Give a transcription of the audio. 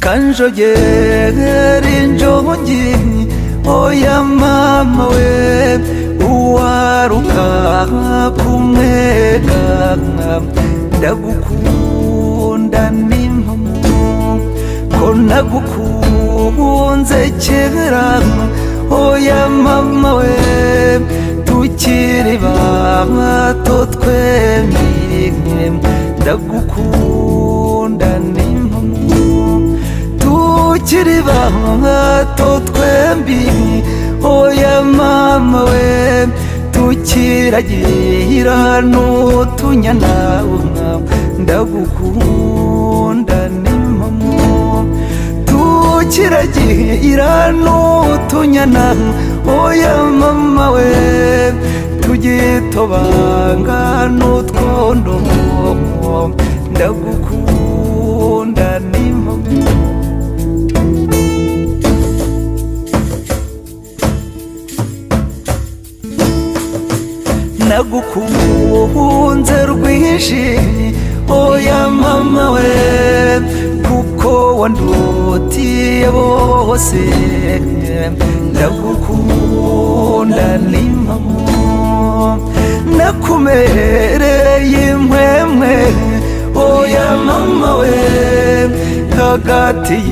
Kanjogera injongi, oya mama we, uwaruka kumwega. Ndagukunda n'impamo, ko nagukunze kera, oya mama we, tukiri bato twembi. Ndagukunda n'impamo, tukiri bato twembi, oya mama we, tukiragira n'utunyana. Ndagukunda n'impamo, tukiragira n'utunyana, oya mama we, tugitobanga n'utwondo. Ndagukunda n'impamo. Nagukunze rwinshi, oya mama we, kuko wandutiye bose. Ndagukunda n'impamo, nakumereye impwemwe, oya mama we, hagati